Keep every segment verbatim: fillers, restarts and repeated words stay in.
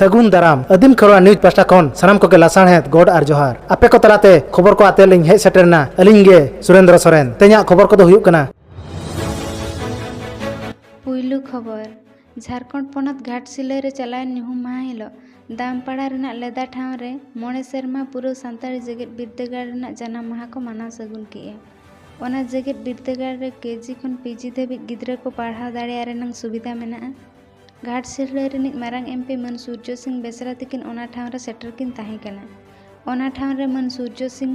ᱥᱟᱹᱜᱩᱱ ᱫᱟᱨᱟᱢ᱾ ᱟᱹᱫᱤᱢ ᱠᱷᱮᱨᱣᱟᱲ ᱱᱤᱭᱩᱡᱽ ᱯᱟᱦᱴᱟ ᱠᱷᱚᱱ ᱥᱟᱱᱟᱢ ᱠᱚᱜᱮ ᱞᱟᱥᱟᱲᱦᱮᱫ ᱜᱚᱰ ᱟᱨ ᱡᱚᱦᱟᱨ᱾ ᱟᱯᱮ ᱠᱚ ᱛᱟᱞᱟᱛᱮ ᱠᱷᱚᱵᱚᱨ ᱠᱚ ᱟᱛᱮ ᱞᱤᱧ ᱦᱮᱡ ᱥᱮᱴᱮᱨ ᱮᱱᱟ ᱟᱹᱞᱤᱧ ᱜᱮ ᱥᱩᱨᱮᱱᱫᱨᱚ ᱥᱚᱨᱮᱱ᱾ ᱛᱮᱦᱮᱧᱟᱜ ᱠᱷᱚᱵᱚᱨ ᱠᱚᱫᱚ ᱦᱩᱭᱩᱜ ᱠᱟᱱᱟ᱾ ᱯᱩᱭᱞᱩ ᱠᱷᱚᱵᱚᱨ, ᱡᱷᱟᱨᱠᱷᱚᱸᱰ ᱯᱚᱱᱚᱛ ᱜᱷᱟᱴᱥᱤᱞᱟᱹ ᱨᱮ ᱪᱟᱞᱟᱣᱮᱱ ᱧᱩᱦᱩᱢ ᱢᱟᱦᱟ ᱦᱤᱞᱳᱜ ᱫᱟᱢᱯᱟᱲᱟ ᱨᱮᱱᱟᱜ ᱞᱮᱫᱟ ᱴᱷᱟᱶ ᱨᱮ ᱢᱚᱬᱮ ᱥᱮᱨᱢᱟ ᱯᱩᱨᱟᱹᱣ ᱥᱟᱱᱛᱟᱲᱤ ᱡᱮᱜᱮᱛ ᱵᱤᱨᱫᱟᱹᱜᱟᱲ ᱨᱮᱱᱟᱜ ᱡᱟᱱᱟᱢ ᱢᱟᱦᱟ ᱠᱚ ᱢᱟᱱᱟᱣ ᱥᱟᱹᱜᱩᱱ ᱠᱮᱜᱼᱟ᱾ ᱚᱱᱟ ᱡᱮᱜᱮᱛ ᱵᱤᱨᱫᱟᱹᱜᱟᱲ ᱨᱮ ᱠᱮᱡᱤ ᱠᱷᱚᱱ ᱯᱤᱡᱤ ᱫᱷᱟᱹᱵᱤᱡ ᱜᱤᱫᱽᱨᱟᱹ ᱠᱚ ᱯᱟᱲᱦᱟᱣ ᱫᱟᱲᱮᱭᱟᱜ ᱨᱮᱱᱟᱜ ᱥᱩᱵᱤᱫᱷᱟ ᱢᱮᱱᱟᱜᱼᱟ᱾ ᱜᱷᱟᱴᱥᱤᱞᱟᱹ ᱨᱤᱱᱤᱡ ᱢᱟᱨᱟᱝ ᱮᱢᱯᱤ ᱢᱟᱹᱱ ᱥᱩᱨᱡᱚ ᱥᱤᱝ ᱵᱮᱥᱨᱟ ᱛᱤᱠᱤᱱ ᱚᱱᱟ ᱴᱷᱟᱶ ᱨᱮ ᱥᱮᱴᱮᱨ ᱠᱤᱱ ᱛᱟᱦᱮᱸ ᱠᱟᱱᱟ᱾ ᱚᱱᱟ ᱴᱷᱟᱶ ᱨᱮ ᱢᱟᱹᱱ ᱥᱩᱨᱡᱚ ᱥᱤᱝ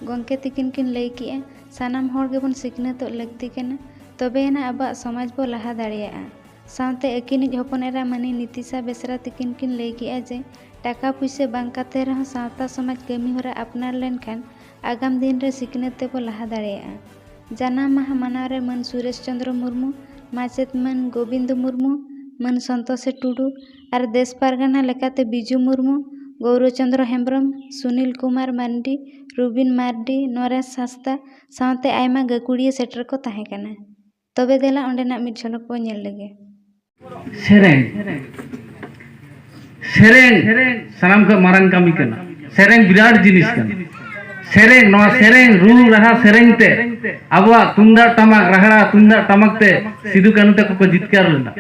ᱜᱚᱢᱠᱮ ᱛᱤᱠᱤᱱ ᱠᱤᱱ ᱞᱟᱹᱭ ᱠᱮᱜᱼᱟ, ᱥᱟᱱᱟᱢ ᱦᱚᱲ ᱜᱮᱵᱚᱱ ᱥᱤᱠᱷᱱᱟᱹᱛᱚᱜ ᱞᱟᱹᱠᱛᱤ ᱠᱟᱱᱟ, ᱛᱚᱵᱮᱭᱟᱱᱟᱜ ᱟᱵᱚᱣᱟᱜ ᱥᱚᱢᱟᱡᱽ ᱵᱚ ᱞᱟᱦᱟ ᱫᱟᱲᱮᱭᱟᱜᱼᱟ᱾ ᱥᱟᱶᱛᱮ ᱟᱹᱠᱤᱱᱤᱡ ᱦᱚᱯᱚᱱ ᱮᱨᱟ ᱢᱟᱹᱱᱤ ᱱᱤᱛᱤᱥᱟ ᱵᱮᱥᱨᱟ ᱛᱤᱠᱤᱱ ᱠᱤᱱ ᱞᱟᱹᱭ ᱠᱮᱜᱼᱟ ᱡᱮ ᱴᱟᱠᱟ ᱯᱩᱭᱥᱟᱹ ᱵᱟᱝ ᱠᱟᱛᱮ ᱨᱮᱦᱚᱸ ᱥᱟᱶᱛᱟ ᱥᱚᱢᱟᱡᱽ ᱠᱟᱹᱢᱤ ᱦᱚᱨᱟ ᱟᱯᱱᱟᱨ ᱞᱮᱱᱠᱷᱟᱱ ᱟᱜᱟᱢ ᱫᱤᱱ ᱨᱮ ᱥᱤᱠᱷᱱᱟᱹᱛ ᱛᱮᱵᱚ ᱞᱟᱦᱟ ᱫᱟᱲᱮᱭᱟᱜᱼᱟ᱾ ᱡᱟᱱᱟᱢ ᱢᱟᱦᱟ ᱢᱟᱱᱟᱣ ᱨᱮ ᱢᱟᱹᱱ ᱥᱩᱨᱮᱥ ᱪᱚᱸᱫᱽᱨᱚ ᱢᱩᱨᱢᱩ, ᱢᱟᱪᱮᱛ ᱢᱟᱹᱱ ᱜᱳᱵᱤᱱᱫᱚ ᱢᱩᱨᱢᱩ, ᱢᱟᱹᱱ ᱥᱚᱱᱛᱳᱥ ᱴᱩᱰᱩ ᱟᱨ ᱫᱮᱥ ᱯᱟᱨᱜᱟᱱᱟ ᱞᱮᱠᱟᱛᱮ ᱵᱤᱡᱩ ᱢᱩᱨᱢᱩ, ᱜᱳᱣᱨᱚ ᱪᱚᱸᱫᱽᱨᱚ ᱦᱮᱢᱵᱨᱚᱢ, ᱥᱩᱱᱤᱞ ᱠᱩᱢᱟᱨ ᱢᱟᱱᱰᱤ, ᱨᱩᱵᱤᱱ ᱢᱟᱨᱰᱤ, ᱱᱚᱨᱮᱥ ᱦᱟᱸᱥᱫᱟ ᱥᱟᱶᱛᱮ ᱟᱭᱢᱟ ᱜᱟᱹᱠᱷᱩᱲᱤᱭᱟᱹ ᱥᱮᱴᱮᱨ ᱠᱚ ᱛᱟᱦᱮᱸ ᱠᱟᱱᱟ᱾ ᱛᱚᱵᱮ ᱫᱮᱞᱟ ᱚᱸᱰᱮᱱᱟᱜ ᱢᱤᱫ ᱡᱷᱚᱞᱚᱠ ᱵᱚ ᱧᱮᱞ ᱞᱮᱜᱮ᱾ ᱥᱮᱨᱮᱧ, ᱥᱮᱨᱮᱧ ᱥᱟᱱᱟᱢ ᱠᱷᱚᱱ ᱢᱟᱨᱟᱝ ᱠᱟᱹᱢᱤ ᱠᱟᱱᱟ᱾ ᱥᱮᱨᱮᱧ ᱵᱤᱨᱟᱴ ᱡᱤᱱᱤᱥ ᱠᱟᱱᱟ᱾ ᱥᱮᱨᱮᱧ, ᱱᱚᱣᱟ ᱥᱮᱨᱮᱧ, ᱨᱩ ᱨᱟᱦᱟ ᱥᱮᱨᱮᱧ ᱛᱮ ᱟᱵᱚᱣᱟᱜ ᱛᱩᱢᱫᱟᱜ ᱴᱟᱢᱟᱠ, ᱨᱟᱦᱲᱟ ᱛᱩᱢᱫᱟᱜ ᱴᱟᱢᱟᱠ ᱛᱮ ᱥᱤᱫᱩ ᱠᱟᱹᱱᱦᱩ ᱛᱟᱠᱚ ᱠᱚ ᱡᱤᱛᱠᱟᱹᱨ ᱞᱮᱱᱟ᱾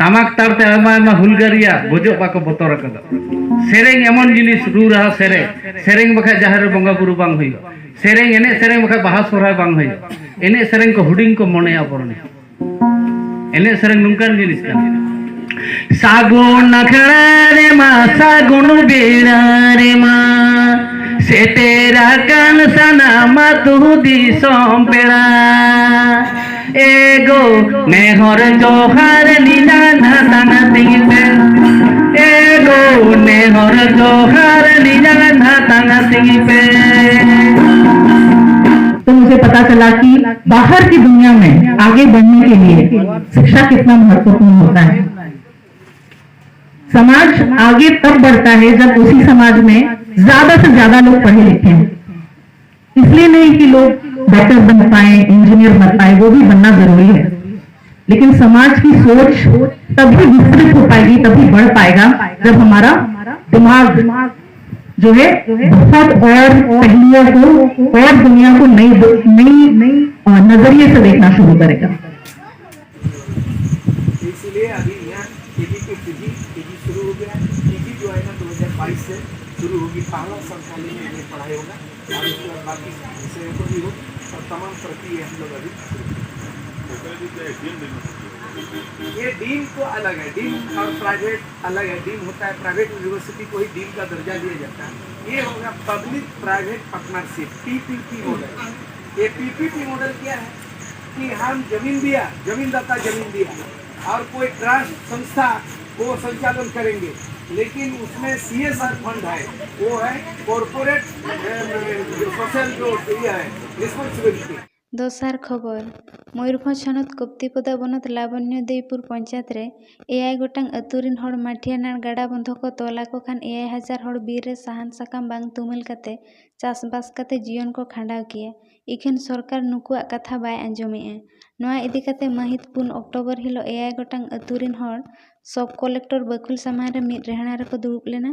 ᱴᱟᱢᱟᱠ ᱛᱟᱲ ᱛᱮ ᱟᱭᱢᱟ ᱟᱭᱢᱟ ᱦᱩᱞᱜᱟᱹᱨᱤᱭᱟ ᱜᱚᱡᱚᱜ ᱵᱟᱠᱚ ᱵᱚᱛᱚᱨ ᱟᱠᱟᱫᱟ᱾ ᱥᱮᱨᱮᱧ ᱮᱢᱚᱱ ᱡᱤᱱᱤᱥ, ᱨᱩ ᱨᱟᱦᱟ ᱥᱮᱨᱮᱧ, ᱥᱮᱨᱮᱧ ᱵᱟᱠᱷᱟᱡ ᱡᱟᱦᱮᱨ ᱨᱮ ᱵᱚᱸᱜᱟ ᱵᱩᱨᱩ ᱵᱟᱝ ᱦᱩᱭᱩᱜᱼᱟ᱾ ᱥᱮᱨᱮᱧ ᱮᱱᱮᱡ ᱥᱮᱨᱮᱧ ᱵᱟᱠᱷᱟᱡ ᱵᱟᱦᱟ ᱥᱚᱦᱨᱟᱭ ᱵᱟᱝ ᱦᱩᱭᱩᱜᱼᱟ᱾ ᱮᱱᱮᱡ ᱥᱮᱨᱮᱧ ᱠᱚ ᱦᱩᱰᱤᱧ ᱠᱚ ᱢᱚᱱᱮᱭᱟ ᱵᱚᱨᱚᱱ᱾ ᱮᱱᱮᱡ ᱥᱮᱨᱮᱧ ᱱᱚᱝᱠᱟᱱ ᱡᱤᱱᱤᱥ ᱠᱟᱱᱟ᱾ ᱥᱟᱹᱜᱩᱱ ᱟᱠᱷᱲᱟ ᱨᱮᱢᱟ, ᱥᱟᱹᱜᱩᱱ ᱵᱮᱲᱟ ᱨᱮᱢᱟ, ᱥᱮᱴᱮᱨ ᱟᱠᱟᱱ ᱥᱟᱱᱟᱢ ᱟᱹᱛᱩ ᱫᱤᱥᱚᱢ ᱯᱮᱲᱟ᱾ ᱮᱜᱳ ᱱᱮᱦᱚᱨ ᱡᱚᱦᱟᱨ ᱱᱤᱭᱟᱱ ᱦᱟᱛᱟᱝ ᱛᱤᱧ ᱯᱮ᱾ ᱮᱜᱳ ᱱᱮᱦᱚᱨ ᱡᱚᱦᱟᱨ ᱱᱤᱭᱟᱱ ᱦᱟᱛᱟᱝ ᱛᱤᱧ ᱯᱮ᱾ तो मुझे पता चला कि बाहर की दुनिया में आगे बढ़ने के लिए शिक्षा कितना महत्वपूर्ण होता है। समाज आगे तब बढ़ता है जब उसी समाज में ज्यादा से ज्यादा लोग पढ़े लिखे हैं। इसलिए नहीं कि लोग डॉक्टर बन पाए, इंजीनियर बन पाए, वो भी बनना जरूरी है, लेकिन समाज की सोच तभी विस्तृत हो पाएगी, तभी बढ़ पाएगा, जब हमारा दिमाग जो है बहुत और पहलुओं को और दुनिया को नई नई नई नजरिए से देखना शुरू करेगा। इसीलिए अभी यहाँ केजी टू पीजी पीजी शुरू हो गया। पीजी जो है ना दो हज़ार बाईस से शुरू होगी। पहला संस्थान में पढ़ाई होगा और उसके बाद बाकी विषयों को भी हो और तमाम तरक्की ये हम लोग अभी ये डीम तो अलग है। डीम और प्राइवेट अलग है। डीम होता है, प्राइवेट यूनिवर्सिटी को ही डीम का दर्जा दिया जाता है। ये होगा public private partnership, PPP model. ये पीपीपी मॉडल क्या है कि हम जमीन दिया, जमीन दाता जमीन दिया और कोई ट्रस्ट संस्था वो संचालन करेंगे, लेकिन उसमें सीएसआर फंड है, वो है कॉरपोरेट सोशल जो ये है रिस्पॉन्सिबिलिटी। ᱫᱚᱥᱟᱨ ᱠᱷᱚᱵᱚᱨ, ᱢᱚᱭᱩᱨᱵᱷᱚᱸᱡᱽ ᱦᱚᱱᱚᱛ ᱠᱚᱯᱛᱤᱯᱚᱫᱟ ᱵᱚᱱᱚᱛ ᱞᱟᱵᱚᱱᱭᱚ ᱫᱮᱭᱯᱩᱨ ᱯᱚᱧᱪᱟᱭᱮᱛ ᱨᱮ ᱮᱭᱟᱭ ᱜᱚᱴᱟᱝ ᱟᱹᱛᱩ ᱨᱤᱱ ᱦᱚᱲ ᱢᱟᱴᱷᱤᱭᱟᱱᱟᱲ ᱜᱟᱰᱟ ᱵᱚᱱᱫᱷᱚ ᱠᱚ ᱛᱚᱞ ᱟᱠᱚ ᱠᱷᱟᱱ ᱮᱭᱟᱭ ᱦᱟᱡᱟᱨ ᱦᱚᱲ ᱵᱤᱨ ᱨᱮ ᱥᱟᱦᱟᱱ ᱥᱟᱠᱟᱢ ᱵᱟᱝ ᱛᱩᱢᱟᱹᱞ ᱠᱟᱛᱮ ᱪᱟᱥᱵᱟᱥ ᱠᱟᱛᱮ ᱡᱤᱭᱚᱱ ᱠᱚ ᱠᱷᱟᱸᱰᱟᱣ ᱠᱮᱭᱟ᱾ ᱤᱠᱷᱟᱹᱱ ᱥᱚᱨᱠᱟᱨ ᱱᱩᱠᱩᱣᱟᱜ ᱠᱟᱛᱷᱟ ᱵᱟᱭ ᱟᱸᱡᱚᱢᱮᱜᱼᱟ᱾ ᱱᱚᱣᱟ ᱤᱫᱤ ᱠᱟᱛᱮ ᱢᱟᱹᱦᱤᱛ ᱯᱩᱱ ᱚᱠᱴᱳᱵᱚᱨ ᱦᱤᱞᱳᱜ ᱮᱭᱟᱭ ᱜᱚᱴᱟᱝ ᱟᱹᱛᱩ ᱨᱤᱱ ᱦᱚᱲ ᱥᱚᱵ ᱠᱚᱞᱮᱠᱴᱚᱨ ᱵᱟᱹᱠᱷᱩᱞ ᱥᱟᱢᱟᱝ ᱨᱮ ᱢᱤᱫ ᱨᱮᱦᱲᱟ ᱨᱮᱠᱚ ᱫᱩᱲᱩᱵ ᱞᱮᱱᱟ᱾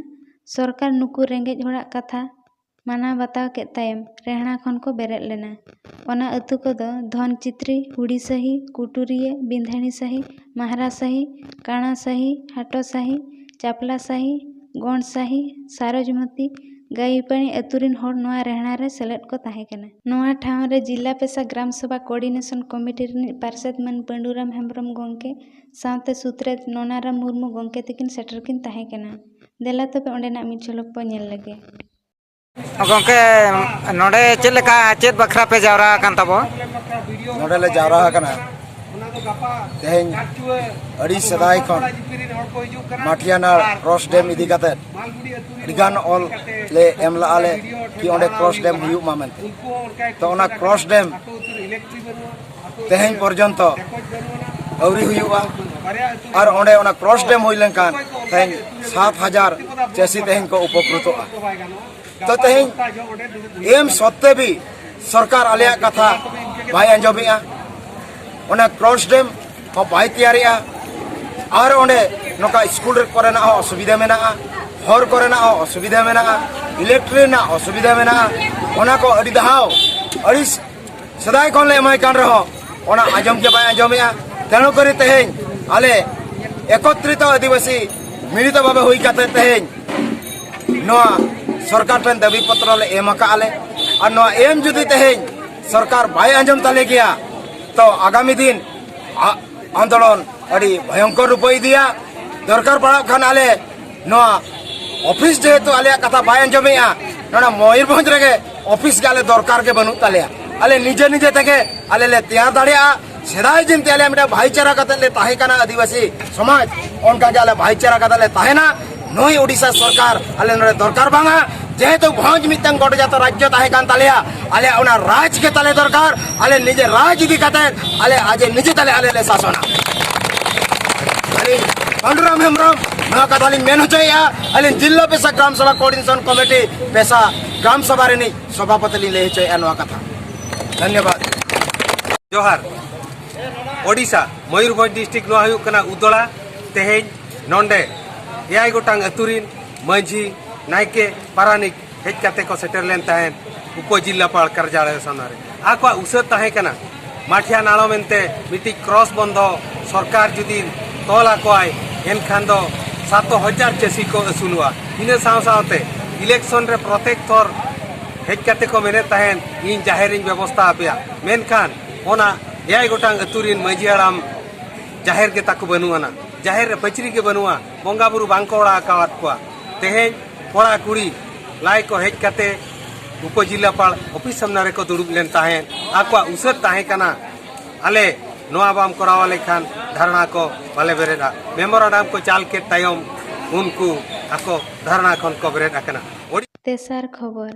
ᱥᱚᱨᱠᱟᱨ ᱱᱩᱠᱩ ᱨᱮᱸᱜᱮᱡ ᱦᱚᱲᱟᱜ ᱠᱟᱛᱷᱟ ᱢᱟᱱᱟᱣ ᱵᱟᱛᱟᱣ ᱠᱮᱫ ᱛᱟᱭᱚᱢ ᱨᱮᱦᱲᱟ ᱠᱷᱚᱱ ᱠᱚ ᱵᱮᱨᱮᱫ ᱞᱮᱱᱟ᱾ ᱚᱱᱟ ᱟᱹᱛᱩ ᱠᱚᱫᱚ ᱫᱷᱚᱱ ᱪᱤᱛᱨᱤ, ᱦᱩᱲᱤ ᱥᱟᱹᱦᱤ, ᱠᱩᱴᱩᱨᱤᱭᱟᱹ, ᱵᱤᱱᱫᱷᱟᱹᱱᱤ ᱥᱟᱹᱦᱤ, ᱢᱟᱦᱨᱟ ᱥᱟᱹᱦᱤ, ᱠᱟᱬᱟ ᱥᱟᱹᱦᱤ, ᱦᱟᱴᱚ ᱥᱟᱹᱦᱤ, ᱪᱟᱯᱞᱟ ᱥᱟᱹᱦᱤ, ᱜᱚᱸᱰ ᱥᱟᱹᱦᱤ, ᱥᱟᱨᱚᱡᱽᱢᱚᱛᱤ, ᱜᱟᱹᱭᱯᱟᱹᱲᱤ ᱟᱹᱛᱩ ᱨᱤᱱ ᱦᱚᱲ ᱱᱚᱣᱟ ᱨᱮᱦᱲᱟ ᱨᱮ ᱥᱮᱞᱮᱫ ᱠᱚ ᱛᱟᱦᱮᱸ ᱠᱟᱱᱟ᱾ ᱱᱚᱣᱟ ᱴᱷᱟᱶ ᱨᱮ ᱡᱤᱞᱟ ᱯᱮᱥᱟ ᱜᱨᱟᱢ ᱥᱚᱵᱷᱟ ᱠᱳᱚᱨᱰᱤᱱᱮᱥᱚᱱ ᱠᱚᱢᱤᱴᱤ ᱨᱤᱱᱤᱡ ᱯᱟᱨᱥᱮᱛ ᱢᱟᱹᱱ ᱯᱟᱹᱰᱩᱨᱟᱢ ᱦᱮᱢᱵᱽᱨᱚᱢ ᱜᱚᱢᱠᱮ ᱥᱟᱶᱛᱮ ᱥᱩᱛᱨᱮᱛ ᱱᱚᱱᱟᱨᱟᱢ ᱢᱩᱨᱢᱩ ᱜᱚᱢᱠᱮ ᱛᱤᱠᱤᱱ ᱥᱮᱴᱮᱨ ᱠᱤᱱ ᱛᱟᱦᱮᱸ ᱠᱟᱱᱟ᱾ ᱫᱮᱞᱟ ᱛᱚᱵᱮ ᱚᱸᱰᱮᱱᱟᱜ ᱢᱤᱫ ᱡᱷᱚᱞᱚᱠ ᱵᱚ ᱧᱮᱞ ᱞᱮᱜᱮ᱾ ᱜᱚᱢᱠᱮ, ᱱᱚᱰᱮ ᱪᱮᱫ ᱞᱮᱠᱟ, ᱪᱮᱫ ᱵᱟᱠᱷᱨᱟ ᱯᱮ ᱡᱟᱣᱨᱟ ᱟᱠᱟᱱ ᱛᱟᱵᱚ? ᱱᱚᱰᱮ ᱞᱮ ᱡᱟᱣᱨᱟ ᱟᱠᱟᱱᱟ ᱛᱮᱦᱮᱧ ᱟᱹᱰᱤ ᱥᱮᱫᱟᱭ ᱠᱷᱚᱱ ᱢᱟᱴᱷᱤᱭᱟᱱᱟᱲ ᱠᱨᱚᱥ ᱰᱮᱢ ᱤᱫᱤ ᱠᱟᱛᱮ ᱟᱹᱰᱤᱜᱟᱱ ᱚᱞ ᱞᱮ ᱮᱢ ᱞᱟᱜᱼᱟ ᱞᱮ ᱠᱤ ᱚᱸᱰᱮ ᱠᱨᱚᱥ ᱰᱮᱢ ᱦᱩᱭᱩᱜ ᱢᱟ ᱢᱮᱱᱛᱮ᱾ ᱛᱚ ᱚᱱᱟ ᱠᱨᱚᱥ ᱰᱮᱢ ᱛᱮᱦᱮᱧ ᱯᱚᱨᱡᱚᱱᱛᱚ ᱟᱹᱣᱨᱤ ᱦᱩᱭᱩᱜᱼᱟ᱾ ᱟᱨ ᱚᱸᱰᱮ ᱚᱱᱟ ᱠᱨᱚᱥ ᱰᱮᱢ ᱦᱩᱭ ᱞᱮᱱᱠᱷᱟᱱ ᱛᱮᱦᱮᱧ ᱥᱟᱛ ᱦᱟᱡᱟᱨ ᱪᱟᱹᱥᱤ ᱛᱮᱦᱮᱧ ᱠᱚ ᱩᱯᱚᱠᱨᱤᱛᱚᱜᱼᱟ᱾ ᱛᱚ ᱛᱮᱦᱮᱧ ᱮᱢ ᱥᱚᱛᱛᱮ ᱵᱤ ᱥᱚᱨᱠᱟᱨ ᱟᱞᱮᱭᱟᱜ ᱠᱟᱛᱷᱟ ᱵᱟᱭ ᱟᱸᱡᱚᱢᱮᱜᱼᱟ᱾ ᱚᱱᱟ ᱠᱨᱚᱥ ᱰᱮᱢ ᱦᱚᱸ ᱵᱟᱭ ᱛᱮᱭᱟᱨᱮᱜᱼᱟ᱾ ᱟᱨ ᱚᱸᱰᱮ ᱱᱚᱝᱠᱟ ᱥᱠᱩᱞ ᱨᱮ ᱠᱚᱨᱮᱱᱟᱜ ᱦᱚᱸ ᱚᱥᱩᱵᱤᱫᱷᱟ ᱢᱮᱱᱟᱜᱼᱟ, ᱦᱚᱨ ᱠᱚᱨᱮᱱᱟᱜ ᱦᱚᱸ ᱚᱥᱩᱵᱤᱫᱷᱟ ᱢᱮᱱᱟᱜᱼᱟ, ᱤᱞᱮᱠᱴᱨᱤᱠ ᱨᱮᱱᱟᱜ ᱚᱥᱩᱵᱤᱫᱷᱟ ᱢᱮᱱᱟᱜᱼᱟ᱾ ᱚᱱᱟ ᱠᱚ ᱟᱹᱰᱤ ᱫᱷᱟᱣ ᱟᱹᱲᱤᱥ ᱥᱮᱫᱟᱭ ᱠᱷᱚᱱ ᱞᱮ ᱮᱢᱟᱭ ᱠᱟᱱ ᱨᱮᱦᱚᱸ ᱚᱱᱟ ᱟᱸᱡᱚᱢ ᱜᱮ ᱵᱟᱭ ᱟᱸᱡᱚᱢᱮᱜᱼᱟ᱾ ᱛᱮᱱᱩ ᱠᱚᱨᱮ ᱛᱮᱦᱮᱧ ᱟᱞᱮ ᱮᱠᱚᱛᱨᱤᱛᱚ ᱟᱹᱫᱤᱵᱟᱹᱥᱤ ᱢᱤᱞᱤᱛᱚ ᱵᱷᱟᱵᱮ ᱦᱩᱭ ᱠᱟᱛᱮ ᱛᱮᱦᱮᱧ ᱱᱚᱣᱟ ᱥᱚᱨᱠᱟᱨ ᱴᱷᱮᱱ ᱫᱟᱹᱵᱤ ᱯᱚᱛᱨᱚ ᱞᱮ ᱮᱢ ᱟᱠᱟᱫᱼᱟ ᱞᱮ᱾ ᱟᱨ ᱱᱚᱣᱟ ᱮᱢ ᱡᱩᱫᱤ ᱛᱮᱦᱮᱧ ᱥᱚᱨᱠᱟᱨ ᱵᱟᱭ ᱟᱸᱡᱚᱢ ᱛᱟᱞᱮ ᱜᱮᱭᱟ, ᱛᱚ ᱟᱜᱟᱢᱤ ᱫᱤᱱ ᱟ-, ᱟᱱᱫᱳᱞᱚᱱ ᱟᱹᱰᱤ ᱵᱷᱚᱭᱚᱝᱠᱚᱨ ᱨᱩᱯᱮ ᱤᱫᱤᱭᱟ᱾ ᱫᱚᱨᱠᱟᱨ ᱯᱟᱲᱟᱜ ᱠᱷᱟᱱ ᱟᱞᱮ ᱱᱚᱣᱟ ᱚᱯᱷᱤᱥ ᱡᱮᱦᱮᱛᱩ ᱟᱞᱮᱭᱟᱜ ᱠᱟᱛᱷᱟ ᱵᱟᱭ ᱟᱸᱡᱚᱢᱮᱜᱼᱟ, ᱱᱚᱰᱮ ᱢᱚᱭᱩᱨᱵᱷᱚᱸᱡᱽ ᱨᱮᱜᱮ ᱚᱯᱷᱤᱥ ᱜᱮ ᱟᱞᱮ ᱫᱚᱨᱠᱟᱨ ᱜᱮ ᱵᱟᱹᱱᱩᱜ ᱛᱟᱞᱮᱭᱟ᱾ ᱟᱞᱮ ᱱᱤᱡᱮ ᱱᱤᱡᱮ ᱛᱮᱜᱮ ᱟᱞᱮ ᱞᱮ ᱛᱮᱭᱟᱨ ᱫᱟᱲᱮᱭᱟᱜᱼᱟ᱾ ᱥᱮᱫᱟᱭ ᱡᱤᱱᱛᱤ ᱟᱞᱮ ᱢᱤᱫᱴᱮᱱ ᱵᱷᱟᱭᱤᱪᱟᱨᱟ ᱠᱟᱛᱮ ᱞᱮ ᱛᱟᱦᱮᱸ ᱠᱟᱱᱟ ᱟᱹᱫᱤᱵᱟᱹᱥᱤ ᱥᱚᱢᱟᱡᱽ, ᱚᱱᱠᱟ ᱜᱮ ᱟᱞᱮ ᱵᱷᱟᱭᱤᱪᱟᱨᱟ ᱠᱟᱛᱮ ᱞᱮ ᱛᱟᱦᱮᱱᱟ᱾ ᱱᱩᱭ ᱳᱰᱤᱥᱟ ᱥᱚᱨᱠᱟᱨ ᱟᱞᱮ ᱱᱚᱰᱮ ᱫᱚᱨᱠᱟᱨ ᱵᱟᱝᱟ᱾ ᱡᱮᱦᱮᱛᱩ ᱵᱷᱚᱸᱡᱽ ᱢᱤᱫᱴᱟᱝ ᱜᱚᱰ ᱡᱟᱛᱚ ᱨᱟᱡᱽᱡᱚ ᱛᱟᱦᱮᱸ ᱠᱟᱱ ᱛᱟᱞᱮᱭᱟ, ᱟᱞᱮᱭᱟᱜ ᱚᱱᱟ ᱨᱟᱡᱽ ᱜᱮ ᱛᱟᱞᱮ ᱫᱚᱨᱠᱟᱨ᱾ ᱟᱞᱮ ᱱᱤᱡᱮ ᱨᱟᱡᱽ ᱤᱫᱤ ᱠᱟᱛᱮ ᱟᱞᱮ ᱟᱡᱮ ᱱᱤᱡᱮ ᱛᱟᱞᱮ ᱟᱞᱮ ᱞᱮ ᱥᱟᱥᱚᱱᱟ᱾ ᱟᱹᱞᱤᱧ ᱯᱟᱱᱰᱩᱨᱟᱢ ᱦᱮᱢᱵᱨᱚᱢ ᱱᱚᱣᱟ ᱠᱟᱛᱷᱟ ᱞᱤᱧ ᱢᱮᱱ ᱦᱚᱪᱚᱭᱮᱫᱼᱟ᱾ ᱟᱹᱞᱤᱧ ᱡᱤᱞᱞᱟ ᱯᱮᱥᱟ ᱜᱨᱟᱢ ᱥᱚᱵᱷᱟ ᱠᱳᱚᱨᱰᱤᱱᱮᱥᱚᱱ ᱠᱚᱢᱤᱴᱤ ᱯᱮᱥᱟ ᱜᱨᱟᱢ ᱥᱚᱵᱷᱟ ᱨᱤᱱᱤᱡ ᱥᱚᱵᱷᱟᱯᱚᱛᱤ ᱞᱤᱧ ᱞᱟᱹᱭ ᱦᱚᱪᱚᱭᱮᱫᱼᱟ ᱱᱚᱣᱟ ᱠᱟᱛᱷᱟ᱾ ᱫᱷᱚᱱᱭᱚᱵᱟᱫ᱾ ᱡᱚᱦᱟᱨ᱾ ᱳᱰᱤᱥᱟ, ᱢᱚᱭᱩᱨᱵᱷᱚᱸᱡᱽ ᱰᱤᱥᱴᱨᱤᱠᱴ, ᱱᱚᱣᱟ ᱦᱩᱭᱩᱜ ᱠᱟᱱᱟ ᱩᱫᱚᱲᱟ᱾ ᱛᱮᱦᱮᱧ ᱱᱚᱰᱮ ᱮᱭᱟᱭ ᱜᱚᱴᱟᱝ ᱟᱹᱛᱩ ᱨᱤᱱ ᱢᱟᱹᱡᱷᱤ, ᱱᱟᱭᱠᱮ, ᱯᱟᱨᱟᱱᱤᱠ ᱦᱮᱡ ᱠᱟᱛᱮ ᱠᱚ ᱥᱮᱴᱮᱨ ᱞᱮᱱ ᱛᱟᱦᱮᱸᱫ ᱩᱯᱚᱡᱤᱞᱟᱯᱟᱲ ᱠᱟᱨᱡᱟᱞᱚᱭ ᱥᱟᱢᱱᱟ ᱨᱮ᱾ ᱟᱠᱚᱣᱟᱜ ᱩᱥᱟᱹᱫ ᱛᱟᱦᱮᱸ ᱠᱟᱱᱟ ᱢᱟᱴᱷᱤᱭᱟ ᱱᱟᱲᱚ ᱢᱮᱱᱛᱮ ᱢᱤᱫᱴᱤᱡ ᱠᱨᱚᱥ ᱵᱚᱱᱫᱷᱚ ᱥᱚᱨᱠᱟᱨ ᱡᱩᱫᱤ ᱛᱚᱞ ᱟᱠᱚᱣᱟᱭ, ᱮᱱᱠᱷᱟᱱ ᱫᱚ ᱥᱟᱛ ᱦᱟᱡᱟᱨ ᱪᱟᱹᱥᱤ ᱠᱚ ᱟᱹᱥᱩᱞᱚᱜᱼᱟ᱾ ᱤᱱᱟᱹ ᱥᱟᱶ ᱥᱟᱶᱛᱮ ᱤᱞᱮᱠᱥᱚᱱ ᱨᱮ ᱯᱨᱚᱛᱮᱠ ᱛᱷᱚᱨ ᱦᱮᱡ ᱠᱟᱛᱮ ᱠᱚ ᱢᱮᱱᱮᱫ ᱛᱟᱦᱮᱸᱫ, "ᱤᱧ ᱡᱟᱦᱮᱨ ᱤᱧ ᱵᱮᱵᱚᱥᱛᱷᱟ ᱟᱯᱮᱭᱟ", ᱢᱮᱱᱠᱷᱟᱱ ᱚᱱᱟ ᱮᱭᱟᱭ ᱜᱚᱴᱟᱝ ᱟᱹᱛᱩ ᱨᱤᱱ ᱢᱟᱹᱡᱷᱤ ᱦᱟᱲᱟᱢ ᱡᱟᱦᱮᱨ ᱜᱮ ᱛᱟᱠᱚ ᱵᱟᱹᱱᱩᱜ ᱟᱱᱟ, ᱡᱟᱦᱮᱨ ᱨᱮ ᱯᱟᱹᱪᱨᱤ ᱜᱮ ᱵᱟᱹᱱᱩᱜᱼᱟ, ᱵᱚᱸᱜᱟ ᱵᱩᱨᱩ ᱵᱟᱝ ᱠᱚ ᱚᱲᱟᱜ ᱟᱠᱟᱣᱟᱫ ᱠᱚᱣᱟ᱾ ᱛᱮᱦᱮᱧ ᱠᱚᱲᱟ ᱠᱩᱲᱤ ᱞᱟᱭ ᱠᱚ ᱦᱮᱡ ᱠᱟᱛᱮ ᱩᱯᱚᱡᱤᱞᱟᱯᱟᱲ ᱚᱯᱷᱤᱥ ᱥᱟᱢᱱᱟ ᱨᱮᱠᱚ ᱫᱩᱲᱩᱵ ᱞᱮᱱ ᱛᱟᱦᱮᱸᱫ᱾ ᱟᱠᱚᱣᱟᱜ ᱩᱥᱟᱹᱫ ᱛᱟᱦᱮᱸ ᱠᱟᱱᱟ, ᱟᱞᱮ ᱱᱚᱣᱟ ᱵᱟᱢ ᱠᱚᱨᱟᱣ ᱞᱮᱠᱷᱟᱱ ᱫᱷᱟᱨᱱᱟ ᱠᱚ ᱵᱟᱞᱮ ᱵᱮᱨᱮᱫᱼᱟ᱾ ᱢᱮᱢᱳᱨᱟᱱᱰᱟᱢ ᱠᱚ ᱪᱟᱞ ᱠᱮᱫ ᱛᱟᱭᱚᱢ ᱩᱱᱠᱩ ᱟᱠᱚ ᱫᱷᱟᱨᱱᱟ ᱠᱷᱚᱱ ᱠᱚ ᱵᱮᱨᱮᱫ ᱟᱠᱟᱱᱟ᱾ ᱛᱮᱥᱟᱨ ᱠᱷᱚᱵᱚᱨ᱾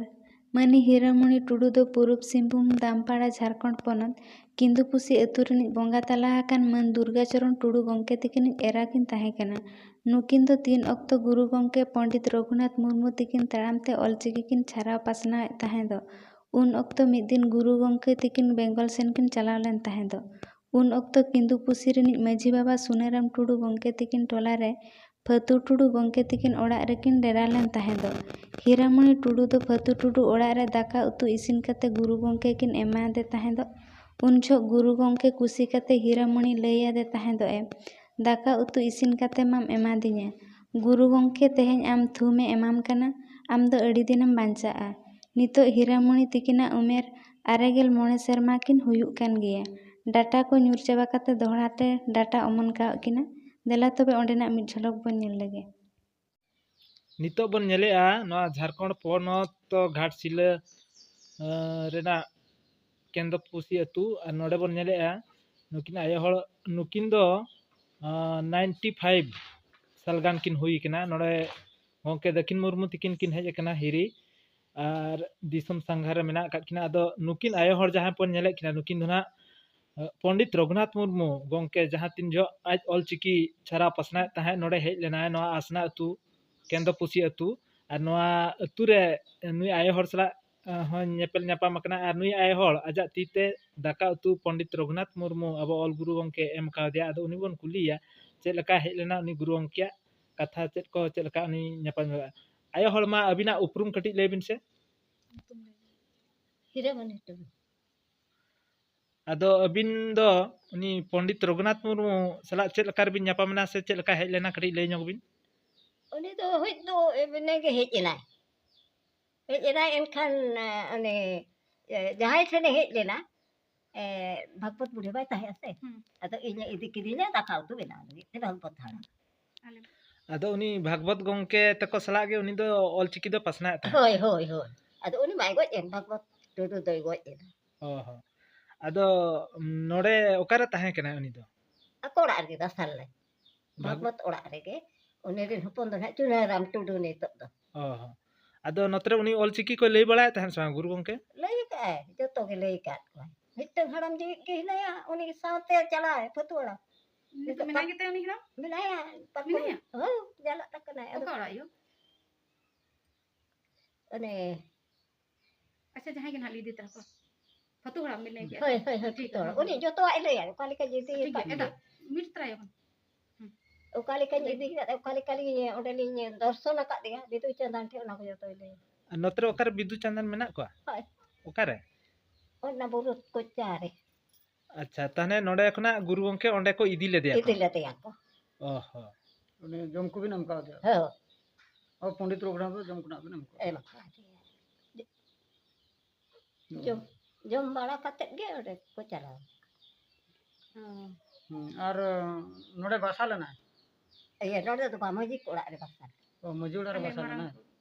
ᱢᱟᱹᱱᱤ ᱦᱤᱨᱟᱹᱢᱚᱬᱤ ᱴᱩᱰᱩ ᱫᱚ ᱯᱩᱨᱩᱵᱽ ᱥᱤᱝᱵᱷᱩᱢ ᱫᱟᱢᱯᱟᱲᱟ ᱡᱷᱟᱨᱠᱷᱚᱸᱰ ᱯᱚᱱᱚᱛ ᱠᱤᱱᱫᱩᱯᱩᱥᱤ ᱟᱹᱛᱩ ᱨᱤᱱᱤᱡ ᱵᱚᱸᱜᱟ ᱛᱟᱞᱟ ᱟᱠᱟᱱ ᱢᱟᱹᱱ ᱫᱩᱨᱜᱟᱪᱚᱨᱚᱱ ᱴᱩᱰᱩ ᱜᱚᱢᱠᱮ ᱛᱤᱠᱤᱱᱤᱡ ᱮᱨᱟ ᱠᱤᱱ ᱛᱟᱦᱮᱸ ᱠᱟᱱᱟ᱾ ᱱᱩᱠᱤᱱ ᱫᱚ ᱛᱤᱱ ᱚᱠᱛᱚ ᱜᱩᱨᱩ ᱜᱚᱢᱠᱮ ᱯᱚᱸᱰᱤᱛ ᱨᱚᱜᱷᱩᱱᱟᱛᱷ ᱢᱩᱨᱢᱩ ᱛᱤᱠᱤᱱ ᱛᱟᱲᱟᱢ ᱛᱮ ᱚᱞᱪᱤᱠᱤ ᱠᱤᱱ ᱪᱷᱟᱨᱟᱣ ᱯᱟᱥᱱᱟᱣᱮᱫ ᱛᱟᱦᱮᱸ ᱫᱚ᱾ ᱩᱱ ᱚᱠᱛᱚ ᱢᱤᱫ ᱫᱤᱱ ᱜᱩᱨᱩ ᱜᱚᱢᱠᱮ ᱛᱤᱠᱤᱱ ᱵᱮᱝᱜᱚᱞ ᱥᱮᱱ ᱠᱤᱱ ᱪᱟᱞᱟᱣ ᱞᱮᱱ ᱛᱟᱦᱮᱸ ᱫᱚ᱾ ᱩᱱ ᱚᱠᱛᱚ ᱠᱤᱸᱫᱩ ᱯᱩᱥᱤ ᱨᱤᱱᱤᱡ ᱢᱟᱹᱡᱷᱤ ᱵᱟᱵᱟ ᱥᱩᱱᱟᱹᱨᱟᱢ ᱴᱩᱰᱩ ᱜᱚᱢᱠᱮ ᱛᱤᱠᱤᱱ ᱴᱚᱞᱟ ᱨᱮ ᱯᱷᱟᱹᱛᱩ ᱴᱩᱰᱩ ᱜᱚᱢᱠᱮ ᱛᱤᱠᱤᱱ ᱚᱲᱟᱜ ᱨᱮᱠᱤᱱ ᱰᱮᱨᱟ ᱞᱮᱱ ᱛᱟᱦᱮᱸᱫᱚᱜ᱾ ᱦᱤᱨᱟᱢᱚᱬᱤ ᱴᱩᱰᱩ ᱫᱚ ᱯᱷᱟᱹᱛᱩ ᱴᱩᱰᱩ ᱚᱲᱟᱜ ᱨᱮ ᱫᱟᱠᱟ ᱩᱛᱩ ᱤᱥᱤᱱ ᱠᱟᱛᱮ ᱜᱩᱨᱩ ᱜᱚᱢᱠᱮ ᱠᱤᱱ ᱮᱢᱟᱫᱮ ᱛᱟᱦᱮᱸᱫᱚᱜ᱾ ᱩᱱ ᱡᱚᱦᱚᱜ ᱜᱩᱨᱩ ᱜᱚᱢᱠᱮ ᱠᱩᱥᱤ ᱠᱟᱛᱮ ᱦᱤᱨᱟᱢᱚᱬᱤ ᱞᱟᱹᱭ ᱟᱫᱮ ᱛᱟᱦᱮᱸᱫᱚᱜ ᱮ, "ᱫᱟᱠᱟ ᱩᱛᱩ ᱤᱥᱤᱱ ᱠᱟᱛᱮ ᱢᱟᱢ ᱮᱢᱟᱫᱤᱧᱟ᱾ ᱜᱩᱨᱩ ᱜᱚᱢᱠᱮ ᱛᱮᱦᱮᱧ ᱟᱢ ᱛᱷᱩᱢ ᱮ ᱮᱢᱟᱢ ᱠᱟᱱᱟ, ᱟᱢ ᱫᱚ ᱟᱹᱰᱤ ᱫᱤᱱᱮᱢ ᱵᱟᱧᱪᱟᱜᱼᱟ᱾ ᱱᱤᱛᱚᱜ ᱦᱤᱨᱟᱢᱚᱬᱤ ᱛᱤᱠᱤᱱᱟᱜ ᱩᱢᱮᱨ ᱟᱨᱮ ᱜᱮᱞ ᱢᱚᱬᱮ ᱥᱮᱨᱢᱟ ᱠᱤᱱ ᱦᱩᱭᱩᱜ ᱠᱟᱱ ᱜᱮᱭᱟ᱾ ᱰᱟᱴᱟ ᱠᱚ ᱧᱩᱨ ᱪᱟᱵᱟ ᱠᱟᱛᱮ ᱫᱚᱦᱲᱟ ᱛᱮ ᱰᱟᱴᱟ ᱚᱢᱚᱱ ᱠᱟᱜ ᱠᱤᱱᱟ᱾ ᱫᱮᱞᱟ ᱛᱚᱵᱮ ᱚᱸᱰᱮᱱᱟᱜ ᱢᱤᱫ ᱡᱷᱚᱞᱚᱠ ᱵᱚᱱ ᱧᱮᱞ ᱞᱮᱜᱮ᱾" ᱱᱤᱛᱚᱜ ᱵᱚᱱ ᱧᱮᱞᱮᱜᱼᱟ ᱱᱚᱣᱟ ᱡᱷᱟᱲᱠᱷᱚᱸᱰ ᱯᱚᱱᱚᱛ ᱜᱷᱟᱴᱥᱤᱞᱟᱹ, ᱟᱸ, ᱨᱮᱱᱟᱜ ᱠᱮᱱᱫᱚᱯᱩᱥᱤ ᱟᱹᱛᱩ᱾ ᱟᱨ ᱱᱚᱰᱮ ᱵᱚᱱ ᱧᱮᱞᱮᱜᱼᱟ ᱱᱩᱠᱤᱱ ᱟᱭᱳ ᱦᱚᱲ, ᱱᱩᱠᱤᱱ ᱫᱚ, ᱟᱸ, ᱱᱟᱭᱤᱱᱴᱤ ᱯᱷᱟᱭᱤᱵᱷ ᱥᱟᱞ ᱜᱟᱱ ᱠᱤᱱ ᱦᱩᱭ ᱠᱟᱱᱟ᱾ ᱱᱚᱰᱮ ᱜᱚᱢᱠᱮ ᱫᱟᱹᱠᱤᱱ ᱢᱩᱨᱢᱩ ᱛᱤᱠᱤᱱ ᱠᱤᱱ ᱦᱮᱡ ᱟᱠᱟᱱᱟ ᱦᱤᱨᱤ, ᱟᱨ ᱫᱤᱥᱚᱢ ᱥᱟᱸᱜᱷᱟᱨ ᱨᱮ ᱢᱮᱱᱟᱜ ᱟᱠᱟᱫ ᱠᱤᱱᱟ᱾ ᱟᱫᱚ ᱱᱩᱠᱤᱱ ᱟᱭᱳ ᱦᱚᱲ ᱡᱟᱦᱟᱸᱭ ᱵᱚᱱ ᱧᱮᱞᱮᱫ ᱠᱤᱱᱟ, ᱱᱩᱠᱤᱱ ᱫᱚ ᱱᱟᱦᱟᱜ ᱯᱚᱱᱰᱤᱛ ᱨᱚᱜᱷᱩᱱᱟᱛᱷ ᱢᱩᱨᱢᱩ ᱜᱚᱢᱠᱮ ᱡᱟᱦᱟᱸ ᱛᱤᱱ ᱡᱚᱦᱚᱜ ᱟᱡ ᱚᱞᱪᱤᱠᱤ ᱪᱷᱟᱨᱟᱣ ᱯᱟᱥᱱᱟᱣᱮᱫ ᱛᱟᱦᱮᱸᱫ, ᱱᱚᱰᱮ ᱦᱮᱡ ᱞᱮᱱᱟᱭ ᱱᱚᱣᱟ ᱟᱥᱱᱟ ᱟᱹᱛᱩ, ᱠᱮᱱᱫᱚᱯᱩᱥᱤ ᱟᱹᱛᱩ᱾ ᱟᱨ ᱱᱚᱣᱟ ᱟᱹᱛᱩ ᱨᱮ ᱱᱩᱭ ᱟᱭᱳ ᱦᱚᱲ ᱥᱟᱞᱟᱜ, ᱟᱸ, ᱦᱚᱸ ᱧᱮᱯᱮᱞ ᱧᱟᱯᱟᱢ ᱟᱠᱟᱱᱟ᱾ ᱟᱨ ᱱᱩᱭ ᱟᱭᱳ ᱦᱚᱲ ᱟᱡᱟᱜ ᱛᱤ ᱛᱮ ᱫᱟᱠᱟ ᱩᱛᱩ ᱯᱚᱱᱰᱤᱛ ᱨᱚᱜᱷᱩᱱᱟᱛᱷ ᱢᱩᱨᱢᱩ ᱟᱵᱚ ᱚᱞ ᱜᱩᱨᱩ ᱜᱚᱢᱠᱮ ᱮᱢ ᱠᱟᱣᱫᱮᱭᱟ᱾ ᱟᱫᱚ ᱩᱱᱤ ᱵᱚᱱ ᱠᱩᱞᱤᱭᱮᱭᱟ ᱪᱮᱫ ᱞᱮᱠᱟ ᱦᱮᱡ ᱞᱮᱱᱟ ᱩᱱᱤ ᱜᱩᱨᱩ ᱜᱚᱢᱠᱮᱭᱟᱜ ᱠᱟᱛᱷᱟ, ᱪᱮᱫ ᱠᱚ, ᱪᱮᱫ ᱞᱮᱠᱟ ᱩᱱᱤ ᱧᱟᱯᱟᱢ ᱧᱚᱜᱼᱟ᱾ ᱟᱭᱳ ᱦᱚᱲ, ᱢᱟ ᱟᱹᱵᱤᱱᱟᱜ ᱩᱯᱨᱩᱢ ᱠᱟᱹᱴᱤᱡ ᱞᱟᱹᱭ ᱵᱤᱱ ᱥᱮ᱾ ᱦᱤᱨᱟᱹᱢᱚᱱᱤ ᱴᱩᱰᱩ᱾ ᱟᱫᱚ ᱟᱹᱵᱤᱱ ᱫᱚ ᱩᱱᱤ ᱯᱚᱱᱰᱤᱛ ᱨᱚᱜᱷᱩᱱᱟᱛᱷ ᱢᱩᱨᱢᱩ ᱥᱟᱞᱟᱜ ᱪᱮᱫ ᱞᱮᱠᱟ ᱨᱮᱵᱤᱱ ᱧᱟᱯᱟᱢ ᱮᱱᱟ ᱥᱮ ᱪᱮᱫ ᱞᱮᱠᱟ ᱦᱮᱡ ᱞᱮᱱᱟ, ᱠᱟᱹᱴᱤᱡ ᱞᱟᱹᱭ ᱧᱚᱜ ᱵᱤᱱ? ᱩᱱᱤ ᱫᱚ ᱦᱮᱡ ᱫᱚ ᱮᱢᱱᱤ ᱜᱮ ᱦᱮᱡ ᱮᱱᱟᱭ᱾ ᱦᱮᱡ ᱮᱱᱟᱭ ᱮᱱᱠᱷᱟᱱ, ᱮ, ᱩᱱᱤ, ᱮ, ᱡᱟᱦᱟᱸᱭ ᱴᱷᱮᱱᱮ ᱦᱮᱡ ᱞᱮᱱᱟ, ᱮ, ᱵᱷᱟᱜᱽᱵᱚᱛ ᱵᱩᱰᱷᱤ ᱵᱟᱭ ᱛᱟᱦᱮᱸᱜᱼᱟ ᱥᱮ? ᱦᱩᱸ᱾ ᱟᱫᱚ ᱤᱧᱮ ᱤᱫᱤ ᱠᱤᱫᱤᱧᱟ ᱫᱟᱠᱟ ᱩᱛᱩ ᱵᱮᱱᱟᱣ ᱞᱟᱹᱜᱤᱫ ᱛᱮ ᱵᱷᱟᱜᱽᱵᱚᱛ ᱦᱟᱲᱟᱢ᱾ ᱟᱞᱮ ᱟᱫᱚ ᱩᱱᱤ ᱵᱷᱟᱜᱽᱵᱚᱛ ᱜᱚᱢᱠᱮ ᱛᱟᱠᱚ ᱥᱟᱞᱟᱜ ᱜᱮ ᱩᱱᱤ ᱫᱚ ᱚᱞᱪᱤᱠᱤ ᱫᱚ ᱯᱟᱥᱱᱟᱣᱮᱫ ᱛᱟᱦᱮᱸᱫ? ᱦᱳᱭ, ᱦᱳᱭ, ᱦᱳᱭ᱾ ᱟᱫᱚ ᱩᱱᱤ ᱢᱟᱭ ᱜᱚᱡ ᱮᱱ, ᱵᱷᱟᱜᱽᱵᱚᱛ ᱴᱩᱰᱩ ᱫᱚᱭ ᱜᱚᱡ ᱮᱱᱟ᱾ ᱚ ᱦᱚᱸ᱾ ᱟᱫᱚ, ᱩᱢ, ᱱᱚᱰᱮ ᱚᱠᱟᱨᱮ ᱛᱟᱦᱮᱸ ᱠᱟᱱᱟᱭ ᱩᱱᱤ ᱫᱚ? ᱟᱠᱚ ᱚᱲᱟᱜ ᱨᱮᱜᱮ, ᱫᱟᱥᱟᱞ ᱨᱮ᱾ ᱵᱷᱟᱜᱽ- ᱵᱷᱟᱜᱽᱵᱚᱛ ᱚᱲᱟᱜ ᱨᱮᱜᱮ᱾ ᱩᱱᱤ ᱨᱮᱱ ᱦᱚᱯᱚᱱ ᱫᱚ ᱱᱟᱦᱟᱜ ᱪᱩᱱᱟᱹᱨᱟᱢ ᱴᱩᱰᱩ ᱱᱤᱛᱚᱜ ᱫᱚ᱾ ᱚ ᱦᱚᱸ᱾ ᱟᱫᱚ ᱱᱚᱛᱮ ᱨᱮ ᱩᱱᱤ ᱚᱞᱪᱤᱠᱤ ᱠᱚᱭ ᱞᱟᱹᱭ ᱵᱟᱲᱟᱭᱮᱫ ᱛᱟᱦᱮᱸᱫ ᱥᱮ ᱵᱟᱝ ᱜᱩᱨᱩ ᱜᱚᱢᱠᱮ? ᱞᱟᱹᱭ ᱟᱠᱟᱫᱼᱟᱭ, ᱡᱚᱛᱚ ᱜᱮ ᱞᱟᱹᱭ ᱟᱠᱟᱫ ᱠᱚᱣᱟᱭ᱾ ᱢᱤᱫᱴᱟᱝ ᱦᱟᱲᱟᱢ ᱡᱤᱣᱤᱫ ᱜᱮ ᱦᱮᱱᱟᱭᱟ, ᱩᱱᱤ ᱥᱟᱶᱛᱮ ᱪᱟᱞᱟᱣ ᱯᱷᱟᱹᱛᱩ ᱚᱲᱟᱜ᱾ ᱱᱤᱛᱚᱜ ᱱᱤᱛᱚᱜ ᱢᱮᱱᱟᱭ ᱯᱟᱨ- ᱜᱮᱛᱮ ᱩᱱᱤ ᱦᱟᱲᱟᱢ? ᱢᱮᱱᱟᱭᱟ, ᱯᱟᱨᱠᱚᱢ ᱢᱮᱱᱟᱭᱟ? ᱦᱳᱭ, ᱪᱟᱞᱟᱜ ᱛᱟᱠᱚ ᱠᱟᱱᱟᱭ᱾ ᱟᱫᱚ ᱚᱠᱟ ᱚᱲᱟᱜ ᱭᱳ? ᱚᱱᱮ ᱟᱪᱪᱷᱟ, ᱡᱟᱦᱟᱸᱭ ᱜᱮ ᱱᱟᱦᱟᱜ ᱞᱟᱹᱭ ᱤᱫᱤ ᱛᱟᱨᱟ ᱠᱚ᱾ ᱯᱷᱟᱹᱛᱩ ᱦᱟᱲᱟᱢ ᱵᱤᱱ ᱞᱟᱹᱭ ᱠᱮᱫᱟ᱾ ᱦᱳᱭ, ᱦᱳᱭ, ᱦᱳᱭ, ᱴᱷᱤᱠ ᱯᱷᱟᱹᱛᱩ ᱦᱟᱲᱟᱢ᱾ ᱜᱮᱭᱟ᱾ ᱩᱱᱤ ᱡᱚᱛᱚᱣᱟᱜ ᱮ ᱞᱟᱹᱭᱟ, ᱚᱠᱟ ᱞᱮᱠᱟ ᱡᱩᱫᱤ ᱴᱷᱤᱠ ᱜᱮᱭᱟ, ᱠᱟᱹᱴᱤᱡ ᱮᱴᱟᱜ ᱢᱤᱴ ᱛᱟᱨᱟᱭᱟᱵᱚᱱ᱾ ᱚᱠᱟ ᱞᱮᱠᱟᱧ ᱤᱫᱤ ᱠᱟᱫ, ᱚᱠᱟ ᱞᱮᱠᱟᱞᱤᱧ ᱚᱸᱰᱮᱞᱤᱧ ᱫᱚᱨᱥᱚᱱ ᱟᱠᱟᱫᱮᱭᱟ ᱵᱤᱫᱩ ᱪᱟᱸᱫᱟᱱ ᱴᱷᱮᱱ, ᱚᱱᱟ ᱠᱚ ᱡᱚᱛᱚᱭ ᱞᱟᱹᱭᱟ᱾ ᱟᱨ ᱱᱚᱛᱮ ᱨᱮ ᱚᱠᱟᱨᱮ ᱵᱤᱫᱩ ᱪᱟᱸᱫᱟᱱ ᱢᱮᱱᱟᱜ ᱠᱚᱣᱟ? ᱦᱳᱭ᱾ ᱚᱠᱟᱨᱮ? ᱚᱱᱟ ᱵᱩᱨᱩ ᱠᱚᱪᱟ ᱨᱮ᱾ ᱟᱪᱪᱷᱟ, ᱛᱟᱦᱞᱮ ᱱᱚᱰᱮ ᱠᱷᱚᱱᱟᱜ ᱜᱩᱨᱩ ᱜᱚᱢᱠᱮ ᱚᱸᱰᱮ ᱠᱚ ᱤᱫᱤ ᱞᱮᱫᱮᱭᱟ ᱠᱚ᱾ ᱤᱫᱤ ᱞᱮᱫᱮᱭᱟ ᱠᱚ᱾ ᱚ ᱦᱚᱸ᱾ ᱩᱱᱤ ᱡᱚᱢ ᱠᱚᱵᱤᱱ ᱮᱢ ᱠᱟᱣᱫᱮᱭᱟ? ᱦᱳᱭ᱾ ᱚ, ᱯᱚᱱᱰᱤᱛ ᱨᱚᱜᱷᱩᱱᱟᱛᱷ ᱫᱚ ᱡᱚᱢ ᱠᱷᱚᱱᱟᱜ ᱵᱤᱱ ᱮᱢ ᱠᱟᱣᱫᱮᱭᱟ? ᱮᱢ ᱠᱟᱣᱫᱮᱭᱟ᱾ ᱡᱚᱢ, ᱡᱚᱢ ᱵᱟᱲᱟ ᱠᱟᱛᱮᱫ ᱜᱮ ᱚᱸᱰᱮ ᱠᱚ ᱪᱟᱞᱟᱣ᱾ ᱦᱩᱸ᱾ ᱦᱩᱸ, ᱟᱨ, ᱱᱚᱰᱮ ᱵᱟᱥᱟ ᱞᱮᱱᱟᱭ? ᱤᱭᱟᱹ, ᱱᱚᱰᱮ ᱫᱚ ᱵᱟᱝ, ᱢᱟᱹᱡᱷᱤ ᱚᱲᱟᱜ ᱨᱮ ᱵᱟᱥᱟ᱾ ᱚ, ᱢᱟᱹᱡᱷᱤ ᱚᱲᱟᱜ ᱨᱮ ᱟᱞᱮ ᱵᱟᱥᱟ ᱢᱟᱨᱟᱝ ᱞᱮᱱᱟᱭ?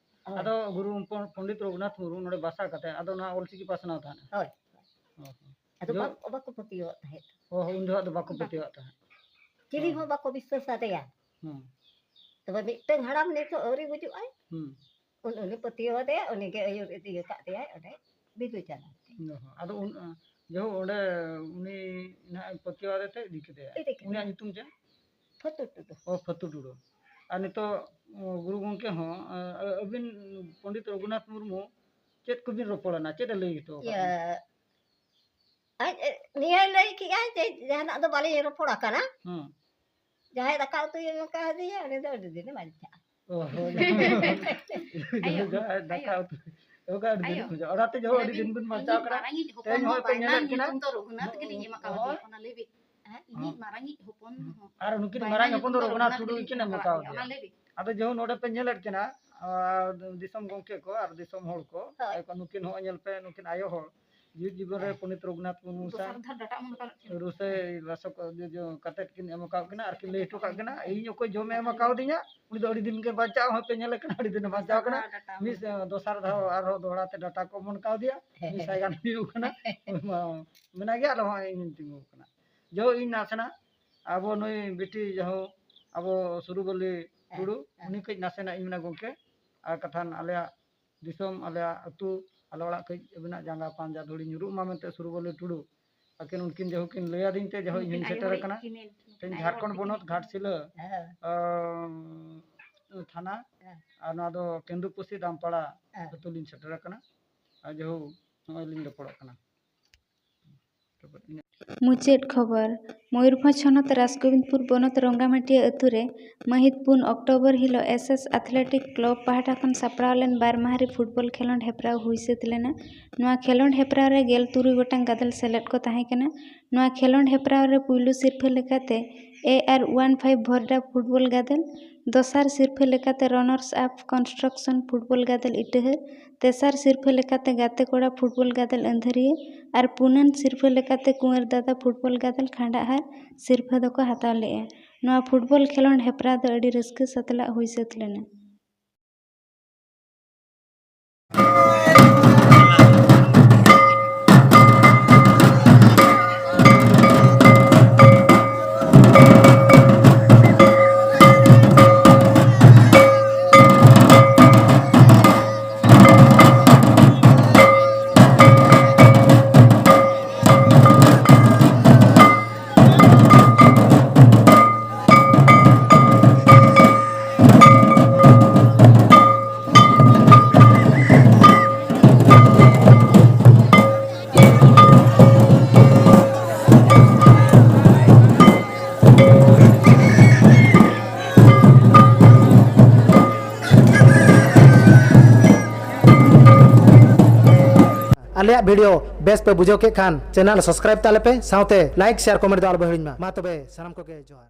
ᱦᱳᱭ᱾ ᱟᱫᱚ ᱜᱩᱨᱩ ᱯᱚ-, ᱯᱚᱱᱰᱤᱛ ᱨᱚᱜᱷᱩᱱᱟᱛᱷ ᱢᱩᱨᱢᱩ ᱱᱚᱰᱮ ᱵᱟᱥᱟ ᱠᱟᱛᱮ, ᱟᱫᱚ ᱱᱚᱣᱟ ᱚᱞᱪᱤᱠᱤ ᱯᱟᱥᱱᱟᱣ ᱛᱟᱦᱮᱸᱫ? ᱦᱳᱭ᱾ ᱚ, ᱦᱚᱸ᱾ ᱟᱫᱚ ᱡᱚ- ᱵᱟᱝ, ᱵᱟᱠᱚ ᱯᱟᱹᱛᱭᱟᱹᱣᱟᱜ ᱛᱟᱦᱮᱸᱫ᱾ ᱚ, ᱩᱱ ᱡᱚᱦᱚᱜ ᱫᱚ ᱵᱟᱠᱚ ᱵᱟᱠᱚ᱾ ᱯᱟᱹᱛᱭᱟᱹᱣᱟᱜ ᱛᱟᱦᱮᱸᱫ᱾ ᱪᱤᱞᱤ ᱦᱚᱸ᱾ ᱦᱚᱸ ᱵᱟᱠᱚ ᱵᱤᱥᱣᱟᱥ ᱟᱫᱮᱭᱟ᱾ ᱦᱩᱸ᱾ ᱛᱚᱵᱮ ᱢᱤᱫᱴᱟᱝ ᱦᱟᱲᱟᱢ ᱱᱤᱛᱚᱜ ᱟᱹᱣᱨᱤ ᱜᱩᱡᱩᱜ ᱟᱭ᱾ ᱦᱩᱸ᱾ ᱩᱱ, ᱩᱱᱤ ᱯᱟᱹᱛᱭᱟᱹᱣ ᱟᱫᱮᱭᱟ, ᱩᱱᱤ ᱜᱮ ᱟᱹᱭᱩᱨ ᱤᱫᱤ ᱟᱠᱟᱫ ᱫᱮᱭᱟᱭ ᱚᱸᱰᱮ ᱵᱤᱫᱩ ᱪᱟᱸᱫᱟᱱ ᱴᱷᱮᱱ᱾ ᱚ, ᱦᱚᱸ᱾ ᱟᱫᱚ ᱩᱱ, ᱡᱟᱭᱦᱳᱠ, ᱚᱸᱰᱮ ᱩᱱᱤ ᱱᱟᱦᱟᱜ ᱯᱟᱹᱛᱭᱟᱹᱣ ᱟᱫᱮ ᱛᱮ ᱤᱫᱤ ᱠᱮᱫᱮᱭᱟ᱾ ᱤᱫᱤ ᱠᱮᱫᱮᱭᱟ᱾ ᱩᱱᱤᱭᱟᱜ ᱧᱩᱛᱩᱢ ᱪᱮᱫ? ᱯᱷᱟᱹᱛᱩ ᱴᱩᱰᱩ᱾ ᱚ, ᱯᱷᱟᱹᱛᱩ ᱴᱩᱰᱩ᱾ ᱟᱨ ᱱᱤᱛᱚᱜ, ᱚ, ᱜᱩᱨᱩ ᱜᱚᱢᱠᱮ ᱦᱚᱸ, ᱟ, ᱟ, ᱟᱹᱵᱤᱱ ᱯᱚᱱᱰᱤᱛ ᱨᱚᱜᱷᱩᱱᱟᱛᱷ ᱢᱩᱨᱢᱩ ᱪᱮᱫ ᱠᱚᱵᱤᱱ ᱨᱚᱯᱚᱲ ᱮᱱᱟ? ᱪᱮᱫ ᱮ ᱞᱟᱹᱭ ᱦᱚᱴᱚ ᱟᱠᱟᱫ ᱤᱭᱟᱹ, ᱵᱤᱱᱟ? ᱟᱡ, ᱮ, ᱱᱤᱭᱟᱹᱭ ᱞᱟᱹᱭ ᱠᱮᱜᱼᱟ ᱡᱮ ᱡᱟᱦᱟᱱᱟᱜ ᱫᱚ ᱵᱟᱹᱞᱤᱧ ᱨᱚᱯᱚᱲ ᱟᱠᱟᱱᱟ᱾ ᱦᱩᱸ᱾ ᱡᱟᱦᱟᱸᱭ ᱫᱟᱠᱟ ᱩᱛᱩᱭ ᱮᱢ ᱠᱟᱣᱫᱮᱭᱟ, ᱩᱱᱤ ᱫᱚ ᱟᱹᱰᱤ ᱫᱤᱱᱮ ᱵᱟᱧᱪᱟᱜᱼᱟ᱾ ᱚ, ᱦᱳᱭ᱾ ᱟᱭᱳ, ᱡᱟᱦᱟᱸᱭ ᱫᱟᱠᱟ ᱟᱭᱳ᱾ ᱩᱛᱩ, ᱚᱱᱠᱟ ᱟᱹᱰᱤ ᱫᱤᱱ ᱟᱭᱳ᱾ ᱵᱩᱡᱷᱟᱹᱜᱼᱟ᱾ ᱚᱱᱟᱛᱮ ᱡᱚᱠᱷᱚᱱ ᱟᱹᱰᱤ ᱫᱤᱱ ᱵᱤᱱ ᱵᱟᱧᱪᱟᱣ ᱤᱧᱤᱡ ᱠᱟᱱᱟ, ᱢᱟᱨᱟᱝᱤᱡ ᱦᱚᱯᱚᱱ ᱛᱮᱦᱮᱧ ᱦᱚᱸ ᱦᱚᱸᱜᱼᱚᱭ ᱯᱮ ᱵᱟᱭᱱᱟᱢ ᱧᱮᱞᱮᱫ ᱠᱤᱱᱟ᱾ ᱧᱩᱛᱩᱢ ᱫᱚ ᱨᱚᱜᱷᱩᱱᱟᱛᱷ ᱜᱮᱞᱤᱧ ᱮᱢ ᱠᱟᱣᱫᱮᱭᱟ᱾ ᱦᱚᱸ᱾ ᱚᱱᱟ ᱞᱟᱹᱭ ᱵᱤᱱ᱾ ᱦᱮᱸ, ᱤᱧᱤᱡ ᱦᱚᱸ᱾ ᱢᱟᱨᱟᱝᱤᱡ ᱦᱚᱯᱚᱱ ᱦᱚᱸ ᱟᱨ ᱱᱩᱠᱤᱱ ᱵᱟᱭᱱᱟᱢ ᱢᱟᱨᱟᱝ ᱦᱚᱯᱚᱱ ᱫᱚ ᱧᱩᱛᱩᱢ ᱨᱚᱜᱷᱩᱱᱟᱛᱷ ᱨᱚᱜᱷᱩᱱᱟᱛᱷ ᱴᱩᱰᱩ ᱜᱮᱞᱤᱧ ᱜᱮᱠᱤᱱ ᱮᱢ ᱮᱢ ᱠᱟᱣᱫᱮᱭᱟ᱾ ᱠᱟᱣᱫᱮᱭᱟ᱾ ᱚᱱᱟ ᱞᱟᱹᱭ ᱵᱤᱱ᱾ ᱟᱫᱚ ᱡᱮᱦᱳᱠ ᱱᱚᱰᱮ ᱯᱮ ᱧᱮᱞᱮᱫ ᱠᱤᱱᱟ, ᱟᱨ ᱫᱤᱥᱚᱢ ᱜᱚᱢᱠᱮ ᱠᱚ ᱟᱨ ᱫᱤᱥᱚᱢ ᱦᱚᱲ ᱠᱚ, ᱦᱳᱭ᱾ ᱟᱭᱳ ᱠᱚ, ᱱᱩᱠᱤᱱ ᱦᱚᱸ ᱧᱮᱞ ᱯᱮ, ᱱᱩᱠᱤᱱ ᱟᱭᱳ ᱦᱚᱲ ᱡᱤᱣᱤᱫ ᱡᱤᱵᱚᱱ ᱨᱮ ᱦᱮᱸ᱾ ᱯᱚᱱᱰᱤᱛ ᱨᱚᱜᱷᱩᱱᱟᱛᱷ ᱢᱩᱨᱢᱩ ᱫᱚᱥᱟᱨ ᱥᱟᱶ ᱫᱷᱟᱣ ᱰᱟᱴᱟ ᱚᱢᱚᱱ ᱠᱟᱱᱟ᱾ ᱨᱩᱥᱟᱹᱭ ᱨᱟᱥᱚ ᱠᱚ ᱡᱚ-, ᱡᱚ-, ᱠᱟᱛᱮᱫ ᱠᱤᱱ ᱮᱢ ᱟᱠᱟᱫ ᱠᱤᱱᱟ ᱟᱨ ᱠᱤᱱ ᱞᱟᱹᱭ ᱦᱚᱴᱚ ᱠᱟᱜ ᱠᱤᱱᱟ, ᱤᱧ ᱚᱠᱚᱭ ᱡᱚᱢᱮ ᱮᱢ ᱟᱠᱟᱣᱫᱤᱧᱟ, ᱩᱱᱤ ᱫᱚ ᱟᱹᱰᱤ ᱫᱤᱱ ᱜᱮ ᱵᱟᱧᱪᱟᱣ, ᱦᱚᱸ ᱯᱮ ᱧᱮᱞᱮ ᱠᱟᱱᱟ, ᱟᱹᱰᱤ ᱫᱤᱱᱮ ᱵᱟᱧᱪᱟᱣ ᱠᱟᱱᱟ᱾ ᱫᱚᱥᱟᱨ ᱫᱷᱟᱣ ᱰᱟᱴᱟ ᱚᱢᱚᱱ᱾ ᱢᱤᱫ ᱥᱮ-, ᱫᱚᱥᱟᱨ ᱫᱷᱟᱣ ᱟᱨᱦᱚᱸ ᱫᱚᱦᱲᱟ ᱛᱮ ᱰᱟᱴᱟ ᱠᱚ ᱚᱢᱚᱱ ᱠᱟᱣᱫᱮᱭᱟ, ᱢᱤᱫ ᱥᱟᱭ ᱜᱟᱱ ᱦᱩᱭᱩᱜ ᱠᱟᱱᱟ᱾ ᱢᱮᱱᱟᱜ ᱜᱮᱭᱟ, ᱟᱨᱦᱚᱸ ᱤᱧ ᱛᱤᱸᱜᱩ ᱠᱟᱱᱟ᱾ ᱡᱚ ᱤᱧ ᱱᱟᱥᱮᱱᱟᱜ ᱟᱵᱚ ᱱᱩᱭ ᱵᱤᱴᱤ ᱡᱟᱦᱳ ᱟᱵᱚ ᱥᱩᱨᱩᱵᱟᱹᱞᱤ ᱦᱮᱸ, ᱴᱩᱰᱩ, ᱦᱮᱸ᱾ ᱩᱱᱤ ᱠᱟᱹᱡ ᱱᱟᱥᱮᱱᱟᱜ ᱤᱧ ᱢᱮᱱᱟ ᱜᱚᱢᱠᱮ, ᱟᱨ ᱠᱟᱛᱷᱟᱱ ᱟᱞᱮᱭᱟᱜ ᱫᱤᱥᱚᱢ, ᱟᱞᱮᱭᱟᱜ ᱟᱹᱛᱩ, ᱟᱞᱮ ᱚᱲᱟᱜ ᱠᱟᱹᱡ ᱟᱹᱵᱤᱱᱟᱜ ᱡᱟᱸᱜᱟ ᱯᱟᱸᱡᱟ ᱫᱷᱩᱲᱤ ᱧᱩᱨᱩᱜ ᱢᱟ ᱢᱮᱱᱛᱮ ᱥᱩᱨᱩᱵᱟᱹᱞᱤ ᱴᱩᱰᱩ, ᱟᱹᱠᱤᱱ ᱩᱱᱠᱤᱱ ᱡᱟᱦᱳ ᱠᱤᱱ ᱞᱟᱹᱭ ᱟᱹᱫᱤᱧ ᱛᱮ ᱡᱟᱦᱳ ᱤᱧ ᱱᱩᱠᱤᱱ ᱦᱚᱧ ᱟᱭᱳ ᱥᱮᱴᱮᱨ ᱦᱚᱲᱤᱡ ᱟᱠᱟᱱᱟ᱾ ᱠᱤᱱ ᱢᱮᱱ, ᱛᱮᱦᱮᱧ ᱱᱩᱠᱤᱱ ᱟᱭᱳ ᱦᱚᱲ ᱡᱟᱦᱟᱸ ᱠᱤᱱ ᱠᱚᱱᱚᱛ ᱢᱮᱱ᱾ ᱜᱷᱟᱴᱥᱤᱞᱟᱹ, ᱦᱮᱸ᱾ ᱟᱸ, ᱛᱷᱟᱱᱟ, ᱦᱮᱸ᱾ ᱟᱨ ᱱᱚᱣᱟ ᱫᱚ ᱠᱮᱱᱫᱩᱯᱩᱥᱤ ᱫᱟᱢᱯᱟᱲᱟ ᱦᱮᱸ᱾ ᱟᱹᱛᱩ ᱞᱤᱧ ᱥᱮᱴᱮᱨ ᱟᱠᱟᱱᱟ᱾ ᱟᱨ ᱡᱟᱦᱳ ᱱᱚᱜᱼᱚᱭ ᱞᱤᱧ ᱨᱚᱯᱚᱲᱚᱜ ᱠᱟᱱᱟ᱾ ᱢᱩᱪᱟᱹᱫ ᱠᱷᱚᱵᱚᱨ᱾ ᱢᱚᱭᱩᱨᱵᱷᱚᱸᱡᱽ ᱦᱚᱱᱚᱛ ᱨᱟᱥᱜᱳᱵᱤᱱᱫᱽᱯᱩᱨ ᱵᱚᱱᱚᱛ ᱨᱚᱝᱜᱟᱢᱟᱹᱴᱤᱭᱟᱹ ᱟᱹᱛᱩ ᱨᱮ ᱢᱟᱹᱦᱤᱛ ᱯᱩᱱ ᱚᱠᱴᱳᱵᱚᱨ ᱦᱤᱞᱳᱜ ᱮᱥ ᱮᱥ ᱟᱛᱷᱞᱮᱴᱤᱠ ᱠᱞᱚᱵᱽ ᱯᱟᱦᱴᱟ ᱠᱷᱚᱱ ᱥᱟᱯᱲᱟᱣ ᱞᱮᱱ ᱵᱟᱨ ᱢᱟᱦᱟ ᱨᱮ ᱯᱷᱩᱴᱵᱚᱞ ᱠᱷᱮᱞᱳᱸᱰ ᱦᱮᱯᱨᱟᱣ ᱦᱩᱭ ᱥᱟᱹᱛ ᱞᱮᱱᱟ᱾ ᱱᱚᱣᱟ ᱠᱷᱮᱞᱳᱸᱰ ᱦᱮᱯᱨᱟᱣ ᱨᱮ ᱜᱮᱞ ᱛᱩᱨᱩᱭ ᱜᱚᱴᱟᱝ ᱜᱟᱫᱮᱞ ᱥᱮᱞᱮᱫ ᱠᱚ ᱛᱟᱦᱮᱸ ᱠᱟᱱᱟ᱾ ᱱᱚᱣᱟ ᱠᱷᱮᱞᱳᱸᱰ ᱦᱮᱯᱨᱟᱣ ᱨᱮ ᱯᱩᱭᱞᱩ ᱥᱤᱨᱯᱷᱟᱹ ᱞᱮᱠᱟᱛᱮ ᱮ ᱟᱨ ᱚᱣᱟᱱ ᱯᱷᱟᱭᱤᱵᱷ ᱵᱷᱚᱨᱰᱟ ᱯᱷᱩᱴᱵᱚᱞ ᱜᱟᱫᱮᱞ, ᱫᱚᱥᱟᱨ ᱥᱤᱨᱯᱷᱟᱹ ᱞᱮᱠᱟᱛᱮ ᱨᱚᱱᱟᱨᱥ ᱟᱯ ᱠᱚᱱᱥᱴᱨᱟᱠᱥᱚᱱ ᱯᱷᱩᱴᱵᱚᱞ ᱜᱟᱫᱮᱞ ᱤᱴᱟᱹᱦᱟᱹᱨ, ᱛᱮᱥᱟᱨ ᱥᱤᱨᱯᱷᱟᱹ ᱞᱮᱠᱟᱛᱮ ᱜᱟᱛᱮ ᱠᱚᱲᱟ ᱯᱷᱩᱴᱵᱚᱞ ᱜᱟᱫᱮᱞ ᱟᱹᱱᱫᱷᱟᱹᱨᱤᱭᱟᱹ ᱟᱨ ᱯᱩᱱᱟᱹᱱ ᱥᱤᱨᱯᱷᱟᱹ ᱞᱮᱠᱟᱛᱮ ᱠᱩᱸᱣᱟᱹᱨ ᱫᱟᱫᱟ ᱯᱷᱩᱴᱵᱚᱞ ᱜᱟᱫᱮᱞ ᱠᱷᱟᱸᱰᱟᱦᱟᱨ ᱥᱤᱨᱯᱷᱟᱹ ᱫᱚᱠᱚ ᱦᱟᱛᱟᱣ ᱞᱮᱫᱼᱟ᱾ ᱱᱚᱣᱟ ᱯᱷᱩᱴᱵᱚᱞ ᱠᱷᱮᱞᱳᱸᱰ ᱦᱮᱯᱨᱟᱣ ᱫᱚ ᱟᱹᱰᱤ ᱨᱟᱹᱥᱠᱟᱹ ᱥᱟᱛᱞᱟᱜ ᱦᱩᱭ ᱥᱟᱹᱛ ᱞᱮᱱᱟ᱾ ᱟᱞᱮᱭᱟᱜ video ᱵᱮᱥ ᱯᱮ ᱵᱩᱡᱷᱟᱹᱣ ᱠᱮᱫ ᱠᱷᱟᱱ channel subscribe ᱛᱟᱞᱮ ᱯᱮ, ᱥᱟᱶᱛᱮ like, share, comment ᱫᱚ ᱟᱞᱚ ᱯᱮ ᱦᱤᱲᱤᱧ ᱢᱟ᱾ ᱢᱟ ᱛᱚᱵᱮ ᱥᱟᱱᱟᱢ ᱠᱚᱜᱮ ᱡᱚᱦᱟᱨ᱾